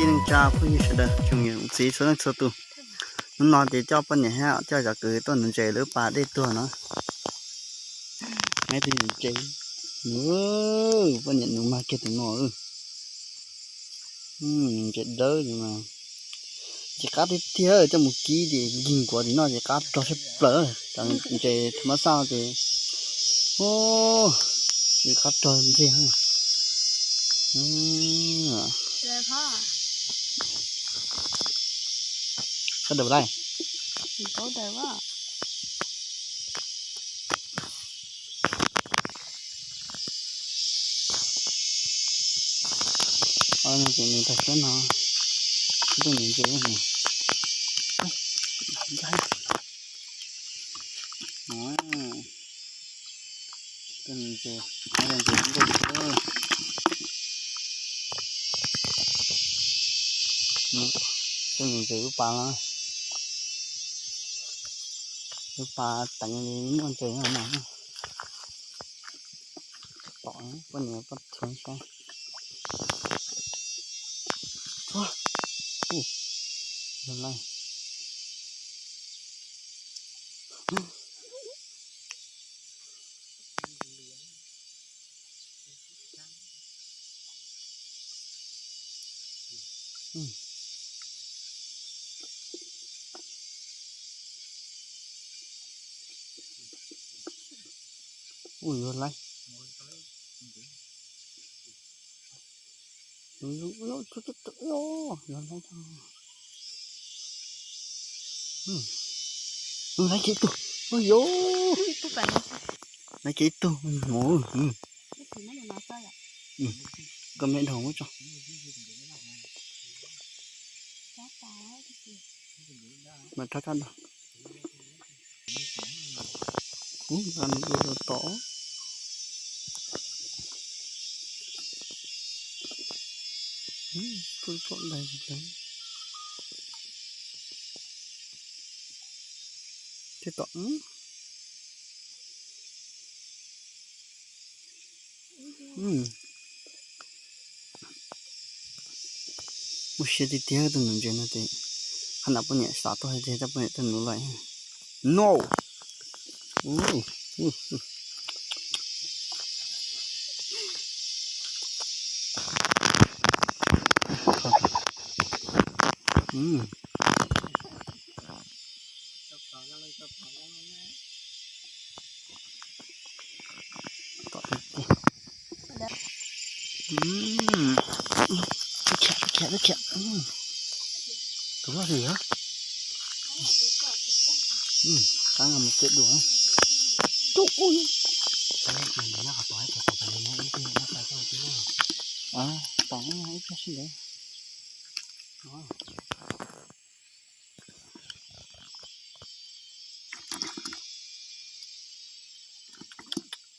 Neej tsa phooj ywg sawv daws, tsoom niam txiv txhua leej txhua tus, hnub no ces coj poj niam thiab coj cov kwv tuaj nuv ntses lawv pas dej tuag no. Neb tus niam ntses, poj niam nuv mag kiag tus no. Ntses dawb mas ntses qab tiag tiag, coj mus kib ces nkig nkuav tim no ces qab rog siab plaws. Cov ntses tham mab xaj ces ntses qab rog ntxiag. Koj daws lawm. Ces nws tag suab no, ntuj nws ntses no. Ntuj nws ntses, ntuj nws ntses, ntuj nws ntses lub pas, lub pas teev li muaj ntses no. Tom poj niam poj txhua saib. Ua, ua, yog laj. Ua, yog laj. Laiv kiag ib tug, ua yuv, laiv kiag ib tug mus. Koj me dhau muab tso. Mas thab thab no. Ub, nqa mus dua rau tod. Ub, txoj daig ntawd. Thiab tom. Muaj siab tiag tiag tus nuv ntses no ces, qhov no poj niam xav tuaj hais tias coj poj niam tuaj nuv lawm. No. Khiav, khiav, khiav. Tus loj li os. Qab mus txiav dua. Tus ub. Tom ib pliag sib ntev.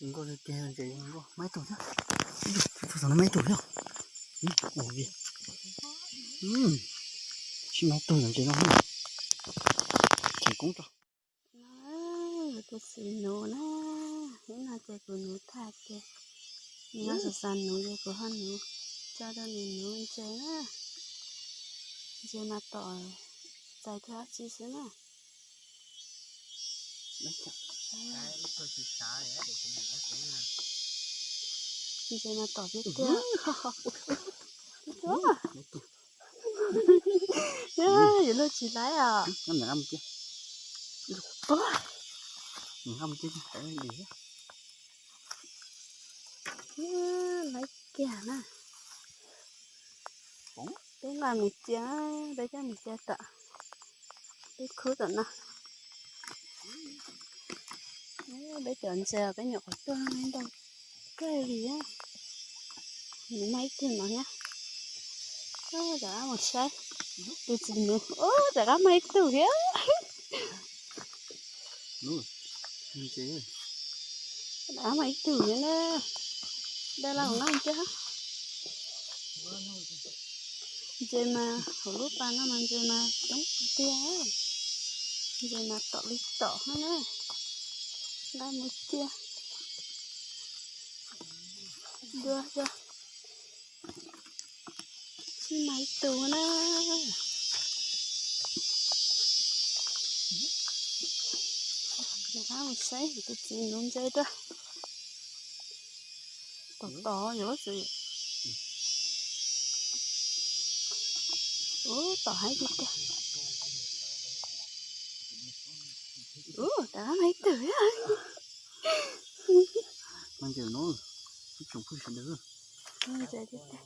Nkauj tiag tiag, ntses nkauj, mas ib tug thiab. Tus no mas ib tug thiab. Ua li, sib mas ib tug ntses no. Tseem koob tso. Kuv txiv nuv na, ib no ces kuv nuv thaj ces nws ho xav xav nuv ces kuv ho nuv, tso rau nws nuv ntses na. Ntses mas tom txais kiag dab tsi xwb na. Ntses mas tom tiag tiag. Yuav luag tsis laiv os. Laiv kiag na. Peb nqa mus cia, peb coj mus cia tom peb khub tom no. Peb cov ntses peb nyuam qhuav tuaj ntau kawg li. Nws mas ib tug no thiab. Rov qab mus saib. Tus txiv nuv, rov qab mas ib tug thiab. Rov qab mas ib tug thiab na. Dai las nqa mus cia. Ntses mas hauv lub pas no mas ntses mas coob tiag. Ntses mas tom li tom na. Nqa mus cia. Dua xwb. Mas ib tug na. Rov qab mus saib tus txiv nuv ntses rau. Tom tom yuav xwb. Ub, tom heev tiag tiag. Ub, rov qab mus ib tug. Mas ntses no, ib tsoom phooj ywg sawv daws. Ntses tiag tiag.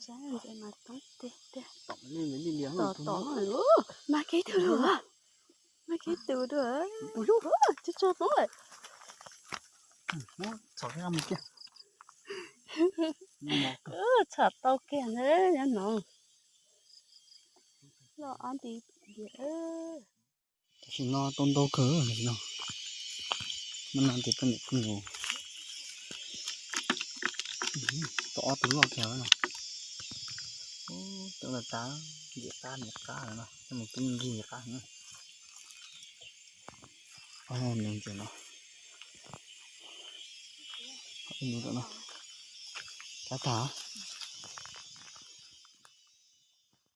Saib ntses mas coob tiag tiag. Tom tom, mas kev tug dua, mas kev tug dua, tso tso poob lawm. Txhom tau kiag ntawd nyob no. Loj ob nti diam. Tam sim no tau ntau kawg no. Mas no ces poj niam pw mus, tau ob tug loj kiag no. Cov lawv tas, ntim qab ntim qab lawm no, coj mus pub nrig qab. Nws ntses no, ib nus no, qab tag.